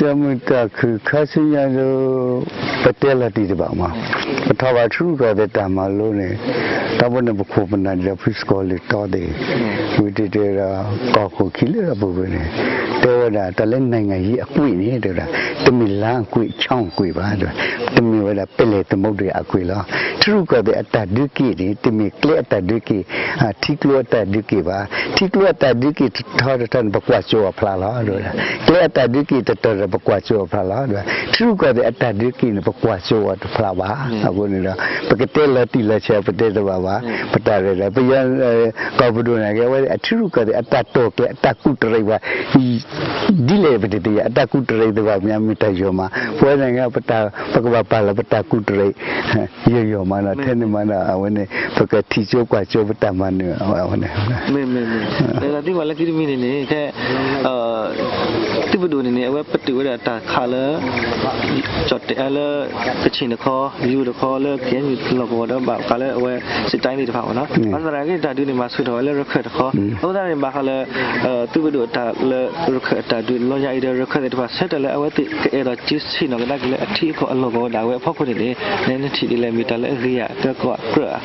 တၢ်မုာ်တၢ်ခုၣ်ခါဆူညါဒီး ပတဲလီၤတံၢ်တဘၣ်မး, ပထီၣ်ဘၣ်ထံရူၢ်ကီၢ်သဲးတၢ်မၤလိန့ၣ်, တၢ်ဘိန့ၣ်ပခိၣ်ပနၢ်ဒ်ဒီးဖုစကီၤလံာ်တီသ့ၣ်, ဝံၤတ့ၢ်တဲဒီး ကီၢ်ခိၣ်ခံလၢဒီးပူၤကွံာ်န့ၣ်, တဲဝဲဒၣ်တၢ်လၢ နိုင်ငံရေးအကွေ့န့ၣ် တဲဝဲဒၣ်, တမ့ၢ်လမ်းအကွေ့ ချောင်းအကွေ့ဘၣ်, တဲဝဲ, တမ့ၢ်ဝဲဒၣ် ပလဲၢ်သမုဒ္ဒရာအကွေ့လီၤ. ထံရူၢ်ကီၢ်သဲးအတၢ်ဒုးက့ၣ်န့ၣ် တမ့ၢ်ကျဲအတၢ်ဒုးက့ၣ်, ထံကျိအတၢ်ဒုးက့ၣ်ဘၣ်. ထံကျိအတၢ်ဒုးက့ၣ်တထီတထီန့ၣ် ပကွၢ်စိအီၤဖျါလီၤ တဲဝဲဒၣ်. ကျဲအတၢ်ဒုးက့ၣ်တတီၤဒီး ပကွၢ်စိအီၤဖျါလီၤ တဲဝဲ. ထံရူၢ်ကီၢ်သဲးအတၢ်ဒုးက့ၣ်န့ၣ် ပကွၢ်စိအီၤတဖျါဘၣ်. အဃိန့ၣ်ဒီး ပကတဲလီၤတံၢ်လီၤဆဲး ပတဲတဘၣ်ဘၣ်. ပတၢ်ရဲၣ်ဒီး ပယီၤ ကီၢ်ပဒိၣ်န့ၣ် ကဲဝဲဒၣ် ထံရူၢ်ကီၢ်သဲးအတၢ်တိာ်ကျဲၤ အတၢ်ကူၣ်တရံးဘၣ် ဒ်လဲၣ်ပတသ့ၣ်ညါ, အတၢ်ကူၣ်တရံးသ့ၣ်တဖၣ်မ့ၢ်မ့ၢ်တၢ်ယိာ်မး, ပဝဲန့ၣ် ပကဘၣ်ပာ်လီၤပတၢ်ကူၣ်တရံး ယိာ်ယိာ်မးဒီး ထဲန့ၣ်မးဒီး အဝဲန့ၣ် ပကထံၣ်စိကွၢ်စိပတၢ်မၤနၢၤအဝဲန့ၣ် မ့ၢ်မ့ၢ်မ့ၢ် လၢသံကွၢ်လၢခံတမံၤန့ၣ်န့ၣ် ခဲ သုးပဒိၣ်န့ၣ်န့ၣ် အဝဲပတုာ်ဝဲဒၣ်တၢ်ခးလၢ ကၠီၣ်တဲာ်လၢ ကခ့ၣ်တခီ ယူၤတခီ လၢ KNU လီၢ်ကဝီၤဒီး ဘၣ်ဃးလၢအဝဲ စစ်တိုင်း သ့ၣ်တဖၣ်မ့ၢ်နီၤ, ဘၣ်ဆၣ်သနာ်က့ တၢ်ဒုးန့ၣ် မၤဆူၣ်ထီၣ်ဝဲလၢရခၢၣ်တခီ, အဃိသတးန့ၣ် ဘၣ်ဃးလၢ သုးပဒိၣ်အတၢ်လၢရခၢၣ်အတၢ်ဒုးလီၤညါအံၤဒီး ရခၢၣ်သ့ၣ်တဖၣ် ဆၢတဲာ်လၢအဝဲသ့ၣ်ကအဲၣ်ဒိးက့ၤဆ့ၣ်နီၤကဒါက့ၤလၢအထံအကီၢ်အလီၢ်ကဝီၤဒၣ်ဝဲအဖီခိၣ်န့ၣ်န့ၣ် နထံၣ်ဒ်လဲၣ် မ့ၢ်တၢ်လၢအဂ့ၤဧါ ကဲကီးကြၢးဧါ.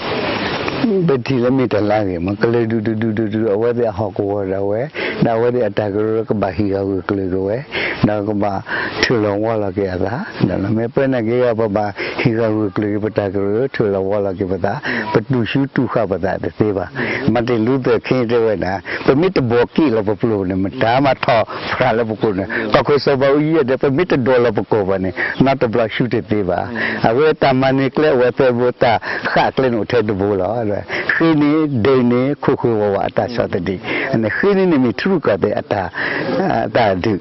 ပထံၣ်လၢမ့ၢ်တၢ်လၢအဂ့ၤမး, ကလုာ်ဒူၣ်တဒူၣ်ဒူၣ်ဒူၣ် အဝဲသ့ၣ်အဟီၣ်ကဝီၤဒၣ်ဝဲ, ဒီးအဝဲသ့ၣ်အတၢ်ကရၢကရိကဘၣ်ဟံးဃာ်ဂၢၢ်ကျၢၤက့ၤဝဲ, ဒီးကဘၣ်ထုးလီၤဝီလီၤက့ၤအသး, မ့ၢ်ပနာ်က့ၤ ပဘၣ်ဟံးဃာ်ဂၢၢ်ကျၢၤက့ၤပတၢ်ကရၢ ထုးလီၤဝီလီၤက့ၤပသး, ပတူၢ်ဆူတူၢ်ဃာ်ပသးတသ့ဘၣ်. Martin Luther King တဲဝဲဒၣ်, ပမ့ၢ်တဘီးက့ၣ်လီၤပပျိၤန့ၣ် မတၤမၤထီၣ်ဖျါလၢပကိာ်န့ၣ်, ကီၢ်ခိၣ်စီၤဘးအူကၠံတဲ ပမ့ၢ်တဒိးလီၤပကိာ်ဘၣ်န့ၣ် နီတဘျီဆူတသ့ဘၣ်. အဝဲတၢ်မၤနၢၤကျဲအိၣ်ဝဲသၢဘိ တၢ်ဃၣ်ကျဲန့ၣ်အိၣ်ထဲတဘိလီၤ. ဃ့န့ၣ် ဒုးန့ၣ် ခိၣ်ဃ့ဝးဝးအတၢ်ဆီၣ်သနံး, ဃ့န့ၣ်န့ၣ်မ့ၢ်ထံရူၢ်ကီၢ်သဲးအတၢ် အတၢ်ဒုး,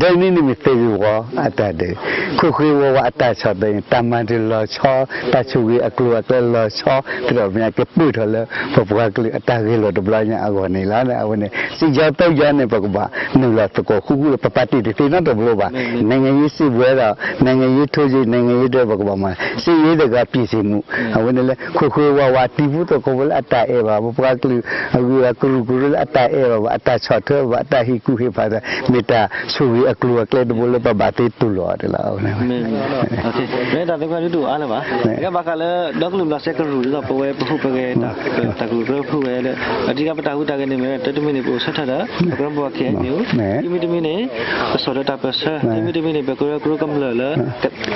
ဒုးန့ၣ်န့ၣ်မ့ၢ်သ့ၣ်ဂ့ၤဝီအတၢ်ဒုး, ခိၣ်ဃ့ဝးဝးအတၢ်ဆီၣ်သနံး တၢ်မၤနၢၤလီၤဆီ, တၢ်ဆိၣ်ဂ့ၤအကျိၤအကျဲလီၤဆီ, သ့ၣ်ဒီးမ့ၢ်ကပၢၢ်ထီၣ်လၢ ပပှၤကလုာ်အတၢ်ဂဲၤလိာ်တဘျီညါအဂီၢ်န့ၣ်လီၤ. အဝဲန့ၣ် စစ်ကြောင်း သုံးကြောင်း န့ၣ် ပကဘၣ်နုာ်လီၤသကိးဃူဃူဒီး ပပာ်တ့ၢ်တသ့နီတဘျီဘၣ်. နိုင်ငံရေးစစ်ပွဲဒီး နိုင်ငံရေးထိုးစစ် နိုင်ငံရေး ဒီး ပကဘၣ်မၤ စစ်ရေးတဂၤ ပြင်ဆင်မှု အဝဲန့ၣ်လၢ ခိၣ်ဃ့ဝးဝးတံၤဖိသကိးဖိလၢအတၢ်အဲၣ်ဘၣ်, ပပှၤကလုာ်အဂုၤအဂၤကရူၢ်ကရၢလၢအတၢ်အဲၣ်ဘၣ်ဘၣ်, အတၢ်ဆီၣ်ထွဲဘၣ်, အတၢ်ဟ့ၣ်ကူၣ်ဟ့ၣ်ဖးသး, မ့ၢ်တၢ်ဆိၣ်ဂ့ၤအကျိၤအကျဲတဘိလၢပဘၣ်သ့တူၢ်လိာ်အီၤန့ၣ်လီၤ. မ့ၢ်တၢ်သံကွၢ်ဒုးတအိၣ်အါလၢၤဘၣ်. ကဲဘၣ်ဃးလၢ ဒီကလုာ်ဘျးစဲကရူၢ်ဒ်သိး ပဝဲပဟူးပဂဲၤ တၢ်ကရူၢ်ကရၢဖုဝဲဒီး အဓိကပတၢ်ဟူးတၢ်ဂဲၤန့ၣ်မ့ၢ် တမံၤန့ၣ် ပအိၣ်ဆၢထၢၣ်ဒီး ပကရၢမိၢ်ပှၢ် KNU, တမံၤတမံၤန့ၣ် ပဆီၣ်ထွဲတၢ်ပၢၢ်ဆၢ, တမံၤတမံၤန့ၣ် ပကရၢကရိကမျၢၢ်လၢ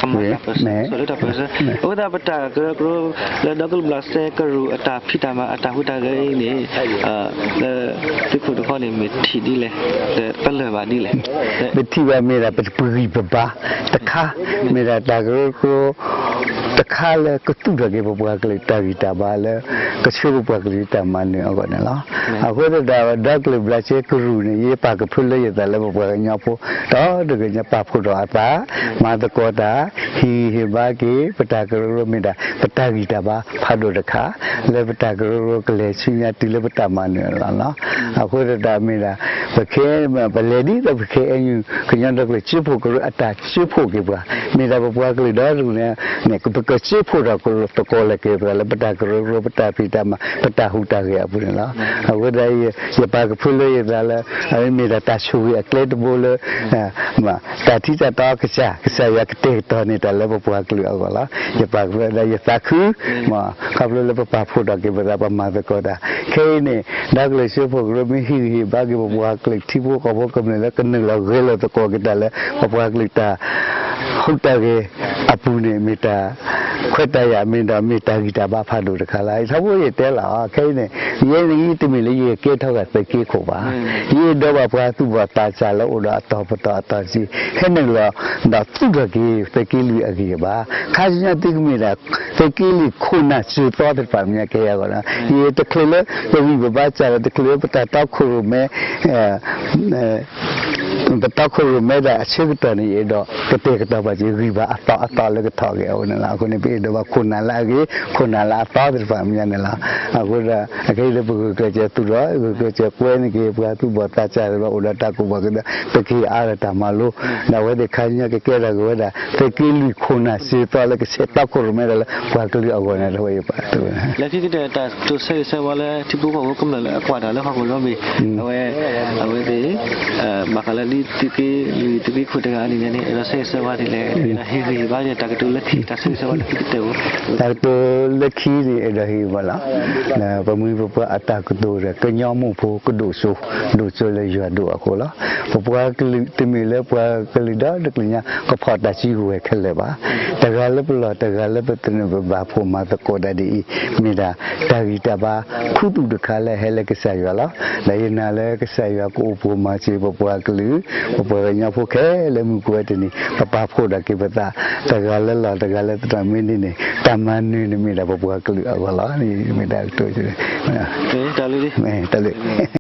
ကမၤတၢ်ပၢၢ်ဆၢ, ဆီၣ်ထွဲတၢ်ပၢၢ်ဆၢ, အဃိသတးပတၢ်ကရၢကရိလၢဒီကလုာ်ဘျးစဲကရူၢ်အတၢ်ဖံးတၢ်မၤအတၢ်ဟူးတၢ်ဂဲၤအံၤန့ၣ် လၢသုးခိၣ်တခီန့ၣ် မ့ၢ်ထံၣ်ဒ်လဲၣ်, ပလၢၢ်ဘၣ်ဒ်လဲၣ်. ပထံၣ်ဘၣ်မ့ၢ်ဒၣ်ပပဂံၢ်ပဘါတခါ, မ့ၢ်ဒၣ်တၢ်ကရၢကရိ တခါလၢကသူၣ်ထီၣ်က့ၤပပှၤကလုာ်တၢ်ဂံၢ်တၢ်ဘါလၢ ကဆှၢပပှၤကလုာ်တၢ်မၤနၢၤအဂီၢ်န့ၣ်လီၤ. အဃိသတးဒီးကလုာ်ဘျးစဲကရူၢ်န့ၣ် ယပာ်ကဖၢလၢယသးလၢပပှၤကညီဖိ ဒီတဂၤညါပာ်ဖှိၣ်ထီၣ်အသး, မၤသကိးတၢ်, ဟ့ၣ်ဂံၢ်ဟ့ၣ်ဘါက့ၤ ပတၢ်ကရၢကရိမ့ၢ်ဒၣ် ပတၢ်ဂံၢ်တၢ်ဘါဖးဒိၣ်တခါ လၢပတၢ်ကရၢကရိကလဲၤဆူညါတုၤလၢပတၢ်မၤနၢၤအလီၢ်လီၤ. အဃိသတးမ့ၢ်ဒၣ် ပခဲ ပလဲၤဒ်သိးပခဲအံၤ ကညီဒီကလုာ်စၢဖှိၣ်ကရၢအတၢ်စၢဖှိၣ်က့ၤပှၤ မ့ၢ်ဒၣ်ပပှၤကလုာ်ဒီတကလုာ်န့ၣ် ပကစၢဖှိၣ်ထီၣ်သကိးလၢက့ၤပှၤလၢပတၢ်ကရၢကရိ ပတၢ်ဖံးတၢ်မၤ ပတၢ်ဟူးတၢ်ဂဲၤအပူၤန့ၣ်လီၤ. အဃိသတး ယပာ်ကဖၢလၢယသးလၢ အမ့ၢ်ဒၣ်တၢ်ဆိၣ်ဂ့ၤအကျဲတဘိလၢ တၢ်ထံတၢ်တီကစၢ် ကစၢ်ယွၤကတဲာ်ကတီၤန့ၢ်တၢ်လၢပပှၤကလုာ်အဂီၢ်လီၤ. ယပာ်ကဖၢလၢယသးခု ခီဖျိလၢပပာ်ဖှိၣ်ထီၣ်က့ၤပသး ပမၤသကိးတၢ် ခဲအံၤန့ၣ် ဒီကလုာ်စၢဖှိၣ်ကရၢမ့ၢ်ဟ့ၣ်ဂံၢ်ဟ့ၣ်ဘါက့ၤပပှၤကလုာ်ထံဖိကီၢ်ဖိကမျၢၢ်လၢကနုာ်လီၤဂဲၤလိာ်သကိးက့ၤတၢ်လၢ ပပှၤကလုာ်တၢ်ဟူးတၢ်ဂဲၤအပူၤန့ၣ် မ့ၢ်တၢ်ခွဲးတၢ်ယာ်မ့ၢ်ဒီး မ့ၢ်တၢ်ဂံၢ်တၢ်ဘါဖးဒိၣ်တခါလီၤ. ယထီဘိယတဲလီၤ ခဲအံၤန့ၣ် ယဲန့ၣ်ယတမ့ၢ်လၢယကဲထီၣ်ဃာ်သုးက့ခိၣ်ဘၣ်. ယအဲၣ်ဒိးဘၣ်ပှၤသူၣ်ဘီၣ်သးစၢ်လၢအိၣ်ဒီးအတီၤပတီၢ်အတီၤစံ ဟဲနုာ်လီၤဒီးသူၣ်ထီၣ်က့ၤသုးက့လွံၢ်အဂံၢ်အဘါ ခါဆူညါသုကမ့ၢ်ဒၣ် သုးက့လွံၢ်ခိၣ်နၢ်စၢၤသီသ့ၣ်တဖၣ်မ့ၢ်ကဲယၤဂီၢ်လီၤ. ယတချုးလၢပဂံၢ်ပဘါစၢ်ဒီး တချုးလၢပတၢ်တီခိၣ်ရိၣ်မဲ ပတီခိၣ်ရိၣ်မဲဒၣ်အဆၢကတီၢ်န့ၣ် ယအဲၣ်ဒိးကတဲာ်ကတီၤဘၣ်က့ၤဂံၢ်ဘါအသီအသီလၢကထီၣ်က့ၤအဝဲန့ၣ်လီၤ. အဃိန့ၣ် ပအဲၣ်ဒိးဘၣ်ခိၣ်နၢ်လၢအဂ့ၤ ခိၣ်နၢ်လၢအသီသ့ၣ်တဖၣ်မ့ၢ်န့ၣ်လီၤ. အဃိဒီး အခဲအံၤလၢပဂုာ်ကျဲးစၢးသူၣ်ထီၣ် ဂုာ်ကျဲးစၢးကွဲန့ၢ်က့ၤ ပှၤသူၣ်ဘီၣ်သးစၢ်သ့ၣ်တဖၣ်အိၣ်ဒီးတၢ်ကူၣ်ဘၣ်ကူၣ်သ့ ပကဟ့ၣ်အါဒီးတၢ်မၤလိ ဒီးအဝဲသ့ၣ်ခါဆူညါကကဲထီၣ်က့ၤဝဲဒၣ် သုးက့လွံၢ်ခိၣ်နၢ်စၢၤသီလၢကဆဲးတီခိၣ်ရိၣ်မဲဒၣ်လၢ ပှၤကလုာ်အဂီၢ်န့ၣ် တဝဲယပာ် လၢခံကတၢၢ်တၢ်တိစၢၤဂံၢ်စၢၤဝါလၢထံဖိကီၢ်ဖိကမျၢၢ်လၢအကွၢ်တၢ်လၢဟီၣ်ခိၣ်ဒီဘ့ၣ် အဝဲ အဝဲသ့ၣ် ဘၣ်ဃး ဒ်သုးက့လွံၢ်သုးက့ခိၣ်တဂၤန့ၣ်န့ၣ် အဲၣ်ဒိးဆၢဂ့ၤဆၢဝါဒ်လဲၣ်, အဲၣ်ဒိးဟ့ၣ်ဂံၢ်ဟ့ၣ်ဘါဒ်လဲၣ် တၢ်ကတိၤလၢခံ တၢ်ဆၢဂ့ၤဆၢဝါလၢခံကတၢၢ်ဧိၤ. တၢ်ကတိၤလၢခံန့ၣ် အဲၣ်ဒိးဟ့ၣ်ဂံၢ်ဘါလီၤ. ပမှံၤပပှၢ်အတၢ်ကတိၤဒီး ကညီမိၢ်ဖိကဒိၣ်စိ, ဒိၣ်စိလၢယွၤဒိၣ်အဃိလီၤ. ပပှၤကလုာ်တမ့ၢ်လၢပှၤကလုာ်ဒီတကလုာ်ညါ ကဖီၣ်တၢ်စုကဝဲၤခဲလၢာ်ဘၣ်. တဂၤလၢပလီၢ် တဂၤလၢပသနၢၣ် ပဘၣ်ဖှီၣ်မၤသကိးတၢ်ဒ်အံၤ မ့ၢ်ဒၣ်တၢ်ဂံၢ်တၢ်ဘါခူသူၣ်တခါလၢဟဲလၢကစၢ်ယွၤလီၤ. ဒီးယနာ်လၢကစၢ်ယွၤကအိၣ်ဖှိၣ်မၤစၢၤပပှၤကလုာ်, ပပှၤကညီဖိခဲလၢာ်မုၢ်ကိးဝဲတနံၤ ပပာ်ဖှိၣ်ဒၣ်က့ၤပသး တဂၤလၢလီၢ် တဂၤလၢသနၢၣ် မ့ၢ်ဒ်န့ၣ် တၢ်မၤနၢၤန့ၣ်မ့ၢ်ဒၣ်ပပှၤကလုာ်အဂီၢ်လီၤ. မ့ၢ်ဒၣ်ကတိၤ တၢ်လၢ